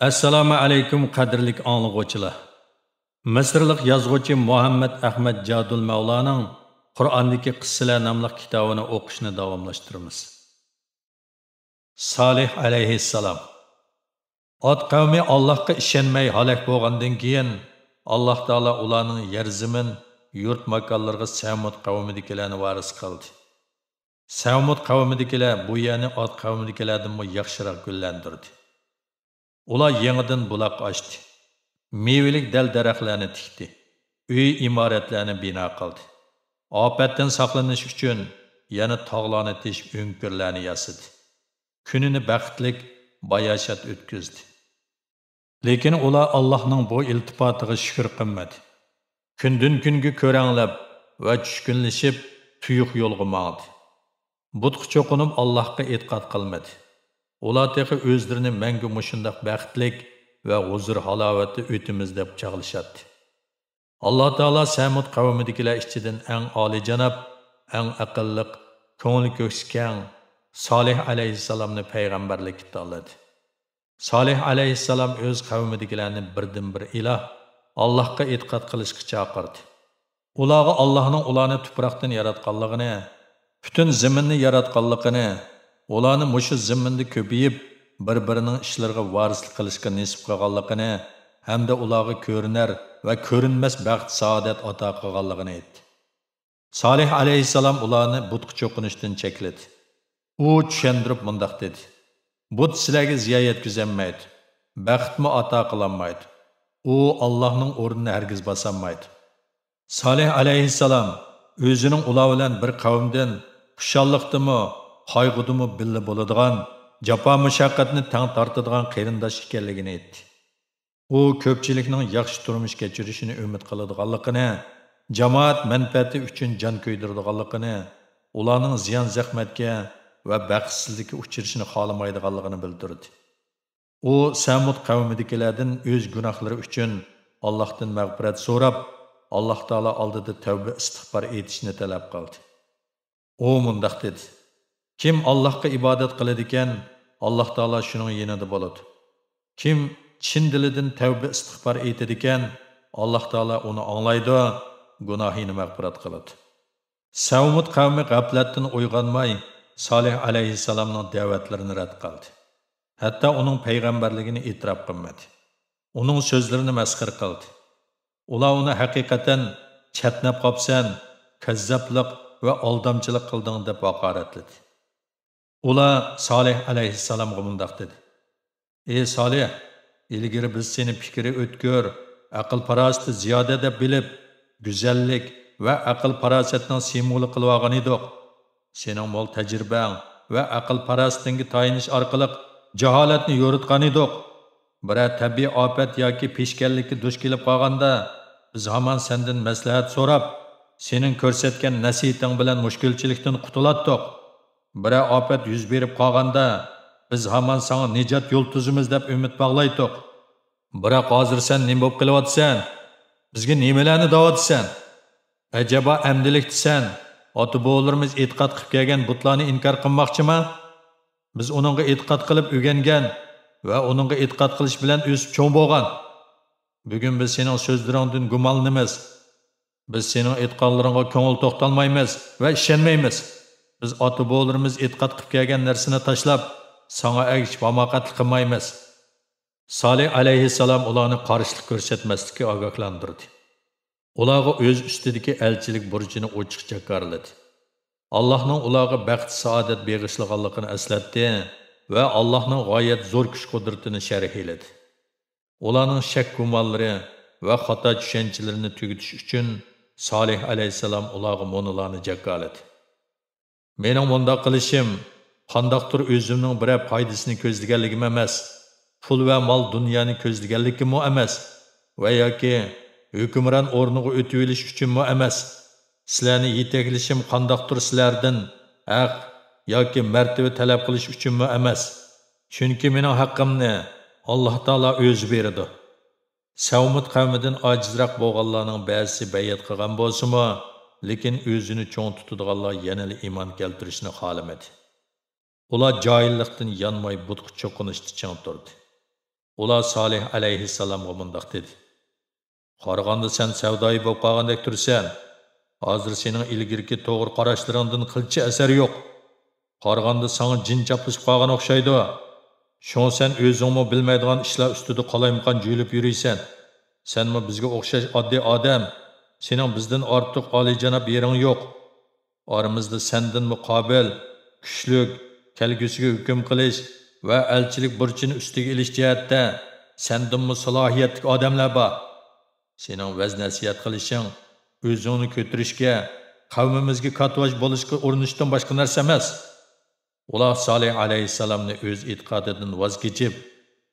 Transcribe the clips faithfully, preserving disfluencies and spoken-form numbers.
ئەسسالامۇ ئەلەيكۇم، قەدىرلىك ئاڭلىغۇچىلار! مىسىرلىق يازغۇچى مۇھەممەد ئەخمەت جادۇل مەۋلانىڭ قۇرئاندىكى قىسسىلەر ناملىق كىتابىنى ئوقۇشنى داۋاملاشتۇرىمىز. سالىھ ئەلەيھىسسالام. ئاد قەۋمى ئاللاھقا ئىشەنمەي ھالاك بولغاندىن كېيىن، ئاللاھ تائالا ئۇلارنىڭ يەر زېمىن، يۇرت ماكانلىرىغا سەمۇد قەۋمىدىكىلەرنى ۋارىس قىلدى. سەمۇد قەۋمىدىكىلەر بۇ يەرنى ئاد قەۋمىدىكىلەردىنمۇ ياخشىراق گۈللەندۈردى. ئۇلار يېڭىدىن بۇلاق ئاچتى. مېۋىلىك دەل-دەرەخلەرنى تىكتى. ئۆي-ئىمارەتلەرنى بىنا قىلدى. ئاپەتتىن ساقلىنىش ئۈچۈن يەنە تاغلارنى تېشىپ ئۆڭكۈرلەرنى ياسىدى. كۈنىنى بەختلىك، باياشات ئۆتكۈزدى. لېكىن ئۇلار ئاللاھنىڭ بۇ ئىلتىپاتىغا شۈكۈر قىلمىدى. كۈندىن-كۈنگە كۆرەڭلەپ ۋە چۈشكۈنلىشىپ، تۇيۇق يولغا ماڭدى. بۇتقا چوقۇنۇپ، ئاللاھقا ئېتىقاد قىلمىدى. ئۇلار تېخى ئۆزلىرىنى مەڭگۈ مۇشۇنداق بەختلىك ۋە ھۇزۇر-ھالاۋەتتە ئۆتىمىز دەپ چاغلىشاتتى. ئاللاھ تائالا سەمۇد قەۋمىدىكىلەر ئىچىدىن ئەڭ ئالىيجاناب، ئەڭ ئەقىللىق، كۆڭلى كۆكسى كەڭ سالىھ ئەلەيھىسسالامنى پەيغەمبەرلىككە تاللىدى. سالىھ ئەلەيھىسسالام ئۆز قەۋمىدىكىلەرنى بىردىنبىر ئىلاھ، ئاللاھقا ئېتىقاد قىلىشقا چاقىردى. ئۇلارغا ئاللاھنىڭ ئۇلارنى تۇپراقتىن ياراتقانلىقىنى، پۈتۈن زېمىننى ياراتقانلىقىنى، ئۇلارنى مۇشۇ زېمىندا كۆپىيىپ، بىر-بىرىنىڭ ئىشلىرىغا ۋارىسلىق قىلىشقا نېسىپ قىلغانلىقىنى ھەمدە ئۇلارغا كۆرۈنەر ۋە كۆرۈنمەس بەخت-سائادەت ئاتا قىلغانلىقىنى ئېيتتى. سالىھ ئەلەيھىسسالام ئۇلارنى بۇتقا چوقۇنۇشتىن چەكلىدى. ئۇ چۈشەندۈرۈپ مۇنداق دېدى: بۇت سىلەرگە زىيان يەتكۈزەلمەيدۇ، بەختمۇ ئاتا قىلالمايدۇ. ئۇ ئاللاھنىڭ ئورنىنى ھەرگىز باسالمايدۇ. سالىھ ئەلەيھىسسالام ئۆزىنىڭ ئۇلار بىلەن بىر قەۋمدىن، خۇشاللىقتىمۇ، قايغۇدىمۇ بىللە بولىدىغان، جاپا-مۇشەققەتنى تەڭ تارتىدىغان قېرىنداش ئىكەنلىكىنى ئېيتتى. ئۇ كۆپچىلىكنىڭ ياخشى تۇرمۇش كەچۈرۈشىنى ئۈمىد قىلىدىغانلىقىنى، جامائەت مەنپەئەتى ئۈچۈن جان كۆيدۈرىدىغانلىقىنى، ئۇلارنىڭ زىيان-زەخمەتكە ۋە بەختسىزلىككە ئۇچرىشىنى خالىمايدىغانلىقىنى بىلدۈردى. ئۇ سەمۇد قەۋمىدىكىلەردىن ئۆز گۇناھلىرى ئۈچۈن ئاللاھتىن مەغپىرەت سوراپ، ئاللاھ تائالا ئالدىدا تەۋبە-ئىستىغپار ئېيتىشنى تەلەپ قىلدى. ئۇ مۇنداق دېدى: كىم ئاللاھقا ئىبادەت قىلىدىكەن، ئاللاھ تائالا شۇنىڭ يېنىدا بولىدۇ. كىم چىن دىلىدىن تەۋبە-ئىستىغپار ئېيتىدىكەن، ئاللاھ تائالا ئۇنى ئاڭلايدۇ، گۇناھىنى مەغپىرەت قىلىدۇ. سەمۇد قەۋمى غەپلەتتىن ئويغانماي، سالىھ ئەلەيھىسسالامنىڭ دەۋەتلىرىنى رەت قىلدى. ھەتتا ئۇنىڭ پەيغەمبەرلىكىنى ئېتىراپ قىلمىدى. ئۇنىڭ سۆزلىرىنى مەسخىرە قىلدى. ئۇلار ئۇنى ھەقىقەتەن چەتنەپ قاپسەن، كەززاپلىق ۋە ئالدامچىلىق قىلدىڭ دەپ ھاقارەتلىدى. ئۇلار سالىھ ئەلەيھىسسالامغا مۇنداق دېدى: ئى سالىھ، ئىلگىرى بىز سېنى پىكرى ئۆتكۈر، ئەقىل-پاراسىتى زىيادە دەپ بىلىپ، گۈزەللىك ۋە ئەقىل-پاراسەتنىڭ سىمۋولى قىلىۋالغان ئىدۇق. سېنىڭ مول تەجرىبەڭ ۋە ئەقىل-پاراسىتىڭگە تايىنىش ئارقىلىق جاھالەتنى يورۇتقان ئىدۇق. بىرەر تەبىئىي ئاپەت ياكى پېشكەللىككە دۇچ كېلىپ قالغاندا، بىز ھامان سەندىن مەسلىھەت سوراپ، سېنىڭ كۆرسەتكەن نەسىھىتىڭ بىلەن مۈشكۈلچىلىكتىن قۇتۇلاتتۇق. بىرەر ئاپەت يۈز بېرىپ قالغاندا، بىز ھامان ساڭا نىجات يول تۈزىمىز دەپ ئۈمىد باغلايتتۇق. بىراق ھازىر سەن نېمە بولۇپ قېلىۋاتىسەن؟ بىزگە نېمىلەرنى دەۋاتىسەن؟ ئەجەبا ئەمدىلىكتە سەن ئاتا-بوۋىلىرىمىز ئېتىقاد قىلىپ كەلگەن بۇتلارنى ئىنكار قىلماقچىما؟ بىز ئۇنىڭغا ئېتىقاد قىلىپ ئۆگەنگەن ۋە ئۇنىڭغا ئېتىقاد قىلىش بىلەن ئۆسۈپ چوڭ بولغان. بۈگۈن بىز سېنىڭ سۆزلىرىڭدىن گۇمانلىنىمىز. بىز سېنىڭ ئېيتقانلىرىڭغا كۆڭۈل توختالمايمىز ۋە ئىشەنمەيمىز. بىز ئاتا-بوۋىلىرىمىز ئېتىقاد قىلىپ كەلگەن نەرسىنى تاشلاپ، ساڭا ئەگىشىپ ھاماقەتلىك قىلمايمىز. سالىھ ئەلەيھىسسالام ئۇلارنى قارشىلىق كۆرسەتمەسلىككە ئاگاھلاندۇردى. ئۇلارغا ئۆز ئۈستىدىكى ئەلچىلىك بۇرچىنى ئوچۇق جاكارلىدى. ئاللاھنىڭ ئۇلارغا بەخت-سائادەت بېغىشلىغانلىقىنى ئەسلەتتى ۋە ئاللاھنىڭ غايەت زور كۈچ-قۇدرىتىنى شەرھلىدى. ئۇلارنىڭ شەك-گۇمانلىرى ۋە خاتا چۈشەنچىلىرىنى تۈگىتىش ئۈچۈن سالىھ ئەلەيھىسسالام ئۇلارغا مۇنۇلارنى جاكارلىدى: مېنىڭ مۇنداق قىلىشىم قانداقتۇر ئۆزۈمنىڭ بىرەر پايدىسىنى كۆزلىگەنلىكىم ئەمەس، پۇل ۋە مال-دۇنيانى كۆزلىگەنلىكىممۇ ئەمەس ۋە ياكى ھۆكۈمران ئورنىغا ئۆتۈۋېلىش ئۈچۈنمۇ ئەمەس. سىلەرنى يېتەكلىشىم قانداقتۇر سىلەردىن ھەق ياكى مەرتىۋە تەلەپ قىلىش ئۈچۈنمۇ ئەمەس. چۈنكى مېنىڭ ھەققىمنى ئاللاھ تائالا ئۆزى بېرىدۇ. سەمۇد قەۋمىدىن ئاجىزراق بولغانلارنىڭ بەزىسى بەيئەت قىلغان بولسىمۇ، لېكىن ئۆزىنى چوڭ تۇتىدىغانلار يەنىلا ئىمان كەلتۈرۈشنى خالىمىدى. ئۇلار جاھىللىقتىن يانماي بۇتقا چوقۇنۇشتا چىڭ تۇردى. ئۇلار سالىھ ئەلەيھىسسالامغا مۇنداق دېدى: «قارىغاندا سەن سەۋدايى بولۇپ قالغاندەك تۇرىسەن. ھازىر سېنىڭ ئىلگىرىكى توغرا قاراشلىرىڭدىن قىلچە ئەسەر يوق. قارىغاندا ساڭا جىن چاپلىشىپ قالغان ئوخشايدۇ. شۇڭا سەن ئۆزۈڭمۇ بىلمەيدىغان ئىشلار ئۈستىدە قالايمىقان جۆيلۈپ يۈرىسەن. سەنمۇ بىزگە ئوخشاش ئاددىي ئادەم. سېنىڭ بىزدىن ئارتۇق ئالىيجاناب يېرىڭ يوق. ئارىمىزدا سەندىنمۇ قابىل، كۈچلۈك، كەلگۈسىگە ھۆكۈم قىلىش ۋە ئەلچىلىك بۇرچىنى ئۈستىگە ئېلىش جەھەتتە سەندىنمۇ سالاھىيەتلىك ئادەملەر بار. سېنىڭ ۋەز-نەسىھەت قىلىشىڭ ئۆزۈڭنى كۆتۈرۈشكە، قەۋمىمىزگە كاتتىباش بولۇشقا ئۇرۇنۇشتىن باشقا نەرسە ئەمەس.» ئۇلار سالىھ ئەلەيھىسسالامنى ئۆز ئېتىقادىدىن ۋاز كېچىپ،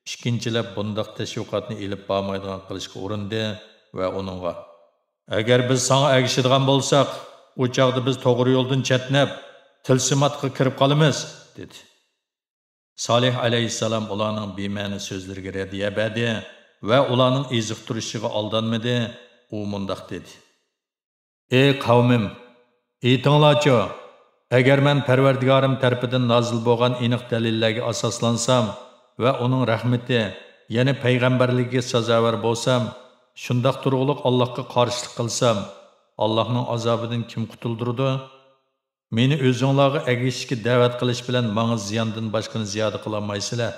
ئىككىنچىلەپ بۇنداق تەشۋىقاتنى ئېلىپ بارمايدىغان قىلىشقا ئۇرۇندى ۋە ئۇنىڭغا: «ئەگەر بىز ساڭا ئەگىشىدىغان بولساق، ئۇ چاغدا بىز توغرا يولدىن چەتنەپ، تىلسىماتقا كىرىپ قالىمىز» دېدى. سالىھ ئەلەيھىسسالام ئۇلارنىڭ بىمەنە سۆزلىرىگە رەددىيە بەردى ۋە ئۇلارنىڭ ئېزىقتۇرۇشىغا ئالدانمىدى. ئۇ مۇنداق دېدى: «ئەي قەۋمىم، ئېيتىڭلارچۇ، ئەگەر مەن پەرۋەردىگارىم تەرىپىدىن نازىل بولغان ئېنىق دەلىللەرگە ئاساسلانسام ۋە ئۇنىڭ رەھمىتى، يەنى پەيغەمبەرلىكىگە سازاۋەر بولسام، شۇنداق تۇرغۇلۇق ئاللاھقا قارشىلىق قىلسام، ئاللاھنىڭ ئازابىدىن كىم قۇتۇلدۇرىدۇ؟ مېنى ئۆزۈڭلارغا ئەگىشىشكە دەۋەت قىلىش بىلەن ماڭا زىياندىن باشقىنى زىيادە قىلالمايسىلەر.»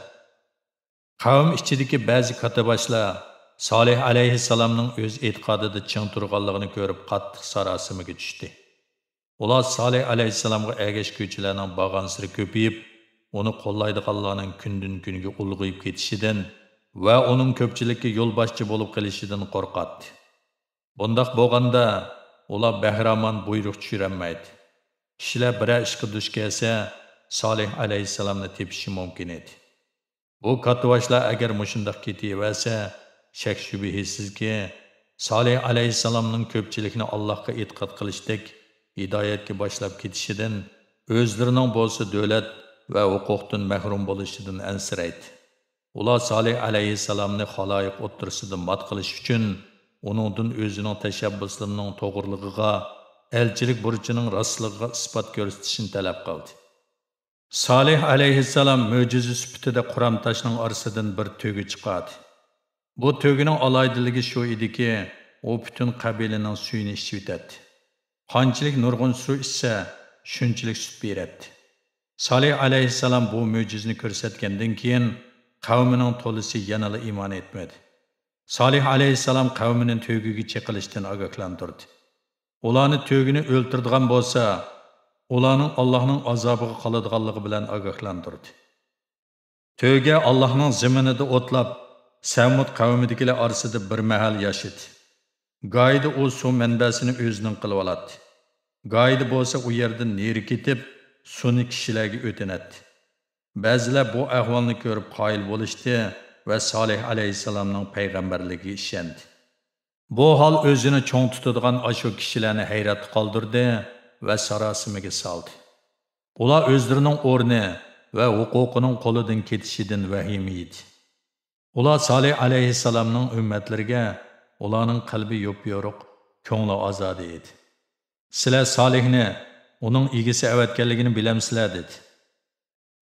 قەۋم ئىچىدىكى بەزى كاتتىباشلار سالىھ ئەلەيھىسسالامنىڭ ئۆز ئېتىقادىدا چىڭ تۇرغانلىقىنى كۆرۈپ، قاتتىق ساراسىمىگە چۈشتى. ئۇلار سالىھ ئەلەيھىسسالامغا ئەگەشكۈچىلەرنىڭ بارغانسېرى كۆپىيىپ، ئۇنى قوللايدىغانلارنىڭ كۈندىن-كۈنگە ئۇلغىيىپ كېتىشىدىن ۋە ئۇنىڭ كۆپچىلىككە يولباشچى بولۇپ قېلىشىدىن قورقاتتى. بۇنداق بولغاندا، ئۇلار بەھرىمان بۇيرۇق چۈشۈرەلمەيدۇ. كىشىلەر بىرەر ئىشقا دۇچ كەلسە، سالىھ ئەلەيھىسسالامنى تېپىشى مۇمكىن ئىدى. بۇ كاتتىباشلار ئەگەر مۇشۇنداق كېتىۋەرسە، شەك-شۈبھىسىزكى، سالىھ ئەلەيھىسسالامنىڭ كۆپچىلىكنى ئاللاھقا ئېتىقاد قىلىشتەك ھىدايەتكە باشلاپ كېتىشىدىن ئۆزلىرىنىڭ بولسا دۆلەت ۋە ھوقۇقتىن مەھرۇم بولۇشىدىن ئەنسىرەيدۇ. ئۇلار سالىھ ئەلەيھىسسالامنى خالايىق ئوتتۇرىسىدا مات قىلىش ئۈچۈن، ئۇنىڭدىن ئۆزىنىڭ تەشەببۇسلىرىنىڭ توغرىلىقىغا، ئەلچىلىك بۇرچىنىڭ راستلىقىغا ئىسپات كۆرسىتىشىنى تەلەپ قىلدى. سالىھ ئەلەيھىسسالام مۆجىزە سۈپىتىدە قۇرام تاشنىڭ ئارىسىدىن بىر تۆگە چىقاردى. بۇ تۆگىنىڭ ئالاھىدىلىكى شۇ ئىدىكى، ئۇ پۈتۈن قەبىلىنىڭ سۈيىنى ئىچىۋېتەتتى. قانچىلىك نۇرغۇن سۇ ئىچسە، شۇنچىلىك سۈت بېرەتتى. سالىھ ئەلەيھىسسالام بۇ مۆجىزىنى كۆرسەتكەندىن كېيىن، قەۋمىنىڭ تولىسى يەنىلا ئىمان ئېيتمىدى. سالىھ ئەلەيھىسسالام قەۋمىنى تۆگىگە چېقىلىشتىن ئاگاھلاندۇردى. ئۇلارنى تۆگىنى ئۆلتۈرىدىغان بولسا، ئۇلارنىڭ ئاللاھنىڭ ئازابىغا قالىدىغانلىقى بىلەن ئاگاھلاندۇردى. تۆگە ئاللاھنىڭ زېمىنىدا ئوتلاپ، سەمۇد قەۋمىدىكىلەر ئارىسىدا بىر مەھەل ياشىدى. گاھىدا ئۇ سۇ مەنبەسىنى ئۆزىنىڭ قىلىۋالاتتى. گاھىدا بولسا ئۇ يەردىن نېرى كېتىپ، سۇنى كىشىلەرگە ئۆتۈنەتتى. بەزىلەر بۇ ئەھۋالنى كۆرۈپ قايىل بولۇشتى ۋە سالىھ ئەلەيھىسسالامنىڭ پەيغەمبەرلىكىگە ئىشەندى. بۇ ھال ئۆزىنى چوڭ تۇتىدىغان ئاشۇ كىشىلەرنى ھەيراتتا قالدۇردى ۋە ساراسىمىگە سالدى. ئۇلار ئۆزلىرىنىڭ ئورنى ۋە ھوقۇقىنىڭ قولىدىن كېتىشىدىن ۋەھىمە يېدى. ئۇلار سالىھ ئەلەيھىسسالامنىڭ ئۈممەتلىرىگە، ئۇلارنىڭ قەلبى يوپيورۇق، كۆڭلى ئازادە ئىدى. «سىلەر سالىھنى، ئۇنىڭ ئىگىسى ئەۋەتكەنلىكىنى بىلەمسىلەر؟» دېدى.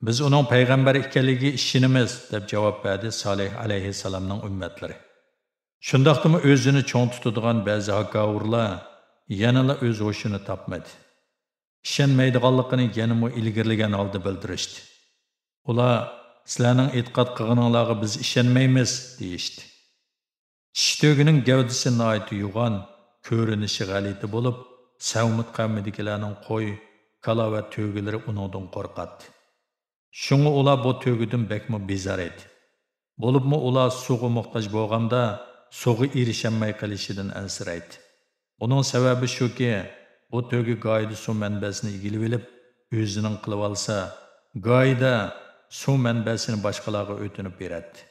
«بىز ئۇنىڭ پەيغەمبەر ئىكەنلىكىگە ئىشىنىمىز» دەپ جاۋاب بەردى سالىھ ئەلەيھىسسالامنىڭ ئۈممەتلىرى. شۇنداقتىمۇ ئۆزىنى چوڭ تۇتىدىغان بەزى ھاكاۋۇرلار يەنىلا ئۆز ھوشىنى تاپمىدى. ئىشەنمەيدىغانلىقىنى يەنىمۇ ئىلگىرىلىگەن ھالدا بىلدۈرۈشتى. ئۇلار: «سىلەرنىڭ ئېتىقاد قىلغىنىڭلارغا بىز ئىشەنمەيمىز» دېيىشتى. چىشى تۆگىنىڭ گەۋدىسى ناھايىتى يوغان، كۆرۈنۈشى غەلىتە بولۇپ، سەمۇد قەۋمىدىكىلەرنىڭ قوي، كالا ۋە تۆگىلىرى ئۇنىڭدىن قورقاتتى. شۇڭا ئۇلار بۇ تۆگىدىن بەكمۇ بىزار ئىدى. بولۇپمۇ ئۇلار سۇغا موھتاج بولغاندا، سۇغا ئېرىشەلمەي قېلىشىدىن ئەنسىرەيتتى. ئۇنىڭ سەۋەبى شۇكى، بۇ تۆگە گاھىدا سۇ مەنبەسىنى ئىگىلىۋېلىپ، ئۆزىنىڭ قىلىۋالسا، گاھىدا سۇ مەنبەسىنى باشقىلارغا ئۆتۈنۈپ بېرەتتى.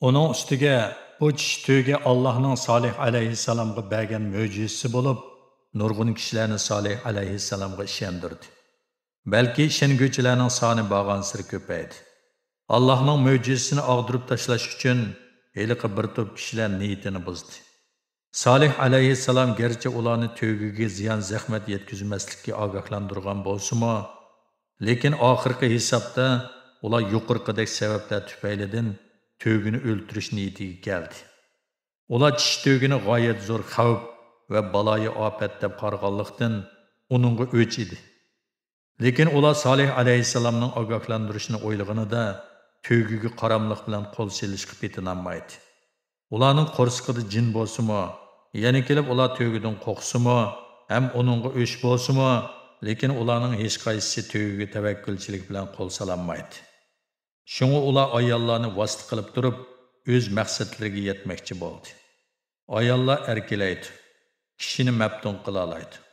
ئۇنىڭ ئۈستىگە بۇ چىشى تۆگە ئاللاھنىڭ سالىھ ئەلەيھىسسالامغا بەرگەن مۆجىزىسى بولۇپ، نۇرغۇن كىشىلەرنى سالىھ ئەلەيھىسسالامغا ئىشەندۈردى. بەلكى ئىشەنگۈچىلەرنىڭ سانى بارغانسېرى كۆپەيدى. ئاللاھنىڭ مۆجىزىسىنى ئاغدۇرۇپ تاشلاش ئۈچۈن ھېلىقى بىر توپ كىشىلەر نىيىتىنى بۇزدى. سالىھ ئەلەيھىسسالام گەرچە ئۇلارنى تۆگىگە زىيان-زەخمەت يەتكۈزمەسلىككە ئاگاھلاندۇرغان بولسىمۇ، لېكىن ئاخىرقى ھېسابتا ئۇلار يۇقىرىقىدەك سەۋەبلەر تۈپەيلىدىن تۆگىنى ئۆلتۈرۈش نىيىتىگە كەلدى. ئۇلار چىشى تۆگىنى غايەت زور خەۋپ ۋە بالايىئاپەت دەپ قارىغانلىقتىن، ئۇنىڭغا ئۆچ ئىدى. لېكىن ئۇلار سالىھ ئەلەيھىسسالامنىڭ ئاگاھلاندۇرۇشىنى ئويلىغىنىدا، تۆگىگە قاراملىق بىلەن قول سېلىشقا پېتىنالمايدۇ. ئۇلارنىڭ قورسىقىدا جىن بولسىمۇ، يەنە كېلىپ ئۇلار تۆگىدىن قورقسىمۇ ھەم ئۇنىڭغا ئۆچ بولسىمۇ، لېكىن ئۇلارنىڭ ھېچقايسىسى تۆگىگە تەۋەككۈلچىلىك بىلەن قول سالالمايدۇ. شۇڭا ئۇلار ئاياللارنى ۋاسىتە قىلىپ تۇرۇپ، ئۆز مەقسەتلىرىگە يەتمەكچى بولدى. ئاياللار ئەركىلەيدۇ، كىشىنى مەپتۇن قىلالايدۇ.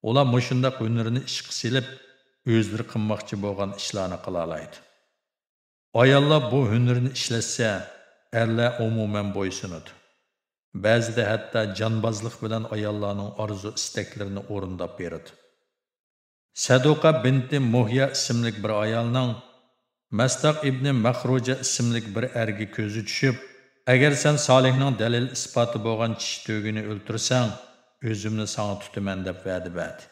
ئۇلار مۇشۇنداق ھۈنىرىنى ئىشقا سېلىپ، ئۆزلىرى قىلماقچى بولغان ئىشلارنى قىلالايدۇ. ئاياللار بۇ ھۈنىرىنى ئىشلەتسە، ئەرلەر ئومۇمەن بويسۇنىدۇ. بەزىدە ھەتتا جانبازلىق بىلەن ئاياللارنىڭ ئارزۇ-ئىستەكلىرىنى ئورۇنداپ بېرىدۇ. سەدۇقە بىنتى مۇھيا ئىسىملىك بىر ئايالنىڭ مەستاق ئىبنى مەخرۇجە ئىسىملىك بىر ئەرگە كۆزى چۈشۈپ، «ئەگەر سەن سالىھنىڭ دەلىل-ئىسپاتى بولغان چىشى تۆگىنى ئۆلتۈرسەڭ، ئۆزۈمنى ساڭا تۇتىمەن» دەپ ۋەدە بەردى.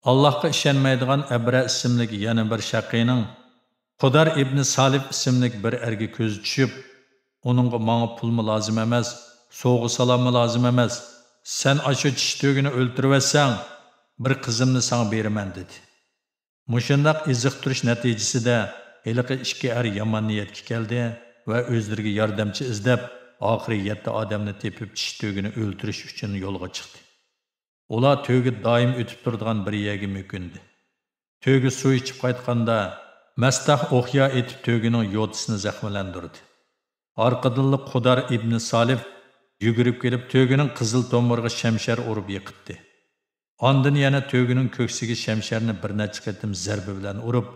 ئاللاھقا ئىشەنمەيدىغان ئەبرە ئىسىملىك يەنە بىر شەقىنىڭ قۇدار ئىبنى سالىف ئىسىملىك بىر ئەرگە كۆزى چۈشۈپ، ئۇنىڭغا، «ماڭا پۇلمۇ لازىم ئەمەس، سوۋغا-سالاممۇ لازىم ئەمەس. سەن ئاشۇ چىشى تۆگىنى ئۆلتۈرۈۋەتسەڭ، بىر قىزىمنى ساڭا بېرىمەن» دېدى. مۇشۇنداق ئېزىقتۇرۇش نەتىجىسىدە ھېلىقى ئىككى ئەر يامان نىيەتكە كەلدى ۋە ئۆزلىرىگە ياردەمچى ئىزدەپ، ئاخىرى يەتتە ئادەمنى تېپىپ، چىشى تۆگىنى ئۆلتۈرۈش ئۈچۈن يولغا چىقتى. ئۇلار تۆگە دائىم ئۆتۈپ تۇرىدىغان بىر يەرگە مۆكۈندى. تۆگە سۇ ئىچىپ قايتقاندا، مەستاھ ئوقيا ئېتىپ تۆگىنىڭ يوتىسىنى زەخىملەندۈردى. ئارقىدىنلا قۇدار ئىبنى سالىف يۈگۈرۈپ كېلىپ، تۆگىنىڭ قىزىل تومۇرىغا شەمشەر ئۇرۇپ يىقىتتى. ئاندىن يەنە تۆگىنىڭ كۆكسىگە شەمشەرنى بىر نەچچە قېتىم زەربە بىلەن ئۇرۇپ،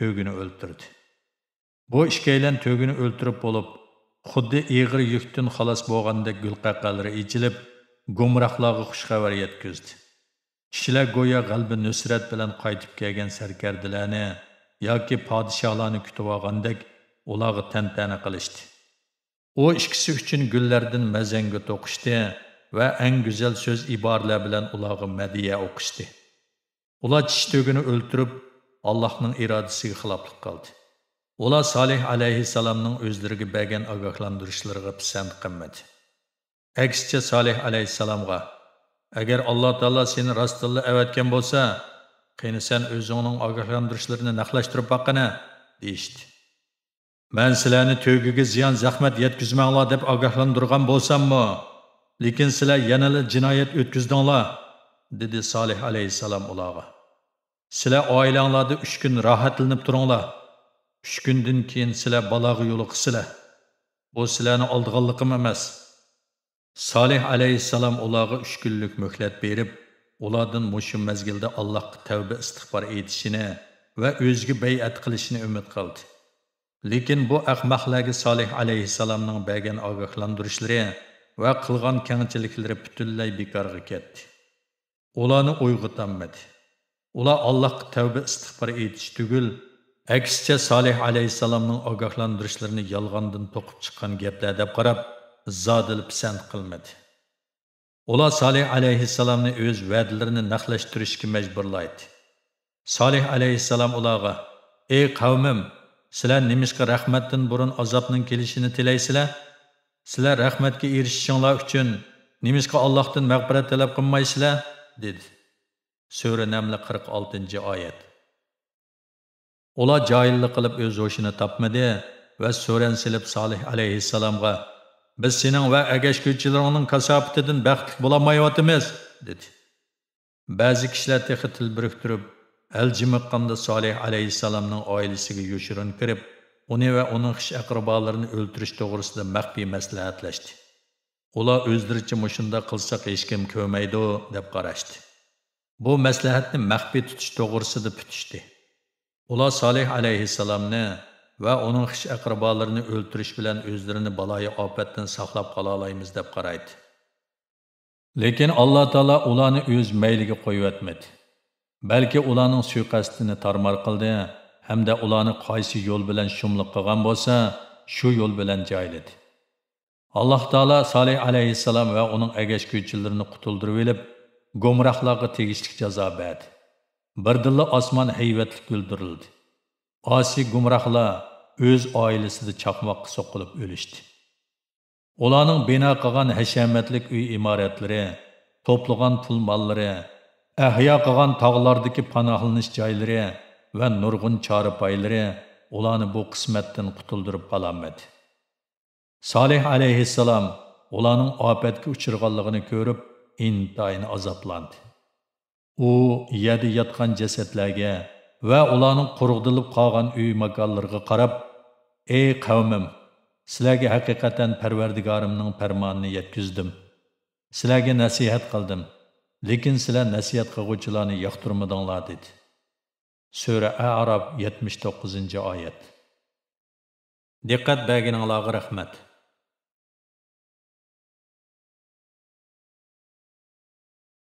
تۆگىنى ئۆلتۈردى. بۇ ئىككىيلەن تۆگىنى ئۆلتۈرۈپ بولۇپ، خۇددى ئېغىر يۈكتىن خالاس بولغاندەك گۈلقەقەلىرى ئېچىلىپ، گۇمراھلارغا خۇش خەۋەر يەتكۈزدى. كىشىلەر گويا غەلىبە نۇسرەت بىلەن قايتىپ كەلگەن سەركەردىلەرنى ياكى پادىشاھلارنى كۈتۈۋالغاندەك ئۇلارغا تەنتەنە قىلىشتى. ئۇ ئىككىسى ئۈچۈن گۈللەردىن مەزەڭگە توقۇشتى ۋە ئەڭ گۈزەل سۆز ئىبارىلەر بىلەن ئۇلارغا مەدھىيە ئوقۇشتى. ئۇلار چىشى تۆگىنى ئۆلتۈرۈپ، ئاللاھنىڭ ئىرادىسىگە خىلاپلىق قىلدى. ئۇلار سالىھ ئەلەيھىسسالامنىڭ ئۆزلىرىگە بەرگەن ئاگاھلاندۇرۇشلىرىغا پىسەنت قىلمىدى. ئەكسىچە سالىھ ئەلەيھىسسالامغا، «ئەگەر ئاللا تائالا سېنى راستتىنلا ئەۋەتكەن بولسا، قېنى سەن ئۆزۈڭنىڭ ئاگاھلاندۇرۇشلىرىنى نەقلەشتۈرۈپ باققىنە» دېيىشتى. «مەن سىلەرنى تۆگىگە زىيان-زەخمەت يەتكۈزمەڭلار دەپ ئاگاھلاندۇرغان بولساممۇ، لېكىن سىلەر يەنىلا جىنايەت ئۆتكۈزدۈڭلار» دېدى سالىھ ئەلەيھىسسالام ئۇلارغا. «سىلەر ئائىلەڭلاردا ئۈچ كۈن راھەتلىنىپ تۇرۇڭلار. ئۈچ كۈندىن كېيىن سىلەر بالاغا يولۇقىسىلەر. بۇ سىلەرنى ئالدىغانلىقىم ئەمەس.» سالىھ ئەلەيھىسسالام ئۇلارغا ئۈچ كۈنلۈك مۆھلەت بېرىپ، ئۇلاردىن مۇشۇ مەزگىلدە ئاللاھقا تەۋبە-ئىستىغپار ئېيتىشىنى ۋە ئۆزىگە بەيئەت قىلىشىنى ئۈمىد قىلدى. لېكىن بۇ ئەخمەقلەرگە سالىھ ئەلەيھىسسالامنىڭ بەرگەن ئاگاھلاندۇرۇشلىرى ۋە قىلغان كەڭچىلىكلىرى پۈتۈنلەي بىكارغا كەتتى. ئۇلارنى ئويغىتالمىدى. ئۇلار ئاللاھقا تەۋبە-ئىستىغپار ئېيتىش تۈگۈل، ئەكسىچە سالىھ ئەلەيھىسسالامنىڭ ئاگاھلاندۇرۇشلىرىنى يالغاندىن توقۇپ چىققان گەپلەر دەپ قاراپ، زادىلا پىسەنت قىلمىدى. ئۇلار سالىھ ئەلەيھىسسالامنى ئۆز ۋەدىلىرىنى نەقلەشتۈرۈشكە مەجبۇرلايتتى. سالىھ ئەلەيھىسسالام ئۇلارغا، «ئەي قەۋمىم، سىلەر نېمىشقا رەھمەتتىن بۇرۇن ئازابنىڭ كېلىشىنى تىلەيسىلەر؟ سىلەر رەھمەتكە ئېرىشىشىڭلار ئۈچۈن نېمىشقا ئاللاھتىن مەغپىرەت تەلەپ قىلمايسىلەر؟» دېدى. سۈرە نەمل، قىرىق ئالتىنچى ئايەت. ئۇلار جاھىللىق قىلىپ ئۆز ھوشىنى تاپمىدى ۋە سۆرەن سېلىپ سالىھ ئەلەيھىسسالامغا، «بىز سېنىڭ ۋە ئەگەشكۈچىلىرىڭنىڭ كاساپىتىدىن بەختلىك بولالمايۋاتىمىز» دېدى. بەزى كىشىلەر تېخى تىل بىرىكتۈرۈپ، ئەل جىمىققاندا سالىھ ئەلەيھىسسالامنىڭ ئائىلىسىگە يوشۇرۇن كىرىپ، ئۇنى ۋە ئۇنىڭ خىش-ئەقرىبالىرىنى ئۆلتۈرۈش توغرىسىدا مەخپىي مەسلىھەتلەشتى. ئۇلار ئۆزلىرىچە، «مۇشۇنداق قىلساق ھېچكىم كۆرمەيدۇ» دەپ قاراشتى. بۇ مەسلىھەتنى مەخپىي تۇتۇش توغرىسىدا پۈتۈشتى. ئۇلار سالىھ ئەلەيھىسسالامنى ۋە ئۇنىڭ خىش-ئەقرىبالىرىنى ئۆلتۈرۈش بىلەن ئۆزلىرىنى بالايىئاپەتتىن ساقلاپ قالالايمىز دەپ قارايتتى. لېكىن ئاللا تائالا ئۇلارنى ئۆز مەيلىگە قويۇۋەتمىدى. بەلكى ئۇلارنىڭ سۇيىقەستىنى تارمار قىلدى ھەمدە ئۇلارنى قايسى يول بىلەن شۇملۇق قىلغان بولسا، شۇ يول بىلەن جايلىدى. ئاللا تائالا سالىھ ئەلەيھىسسالام ۋە ئۇنىڭ ئەگەشكۈچىلىرىنى قۇتۇلدۇرۇۋېلىپ، گۇمراھلارغا تېگىشلىك جازا بەردى. بىردىنلا ئاسمان ھەيۋەتلىك گۈلدۈرلىدى. ئاسىي گۇمراھلار ئۆز ئائىلىسىدە چاقماققا سوقۇلۇپ ئۆلۈشتى. ئۇلارنىڭ بىنا قىلغان ھەشەمەتلىك ئۆي ئىمارەتلىرى، توپلىغان پۇل ماللىرى، ئەھيا قىلغان تاغلاردىكى پاناھلىنىش جايلىرى ۋە نۇرغۇن چارپايلىرى ئۇلارنى بۇ قىسمەتتىن قۇتۇلدۇرۇپ قالالمىدى. سالىھ ئەلەيھىسسالام ئۇلارنىڭ ئاپەتكە ئۇچرىغانلىقىنى كۆرۈپ، ئىنتايىن ئازابلاندى. ئۇ يەردە ياتقان جەسەتلەرگە ۋە ئۇلارنىڭ قۇرۇقدىلىپ قالغان ئۆي ماكانلىرىغا قاراپ، ئەي قەۋمىم، سىلەرگە ھەقىقەتەن پەرۋەردىگارىمنىڭ پەرمانىنى يەتكۈزدۈم. سىلەرگە نەسىھەت قىلدىم، لېكىن سىلەر نەسىھەت قىلغۇچىلارنى ياقتۇرمىدىڭلار، دېدى. سۈرە ئەئراپ، يەتمىش توققۇزىنچى ئايەت. دىققەت بەرگىنىڭلارغا رەھمەت.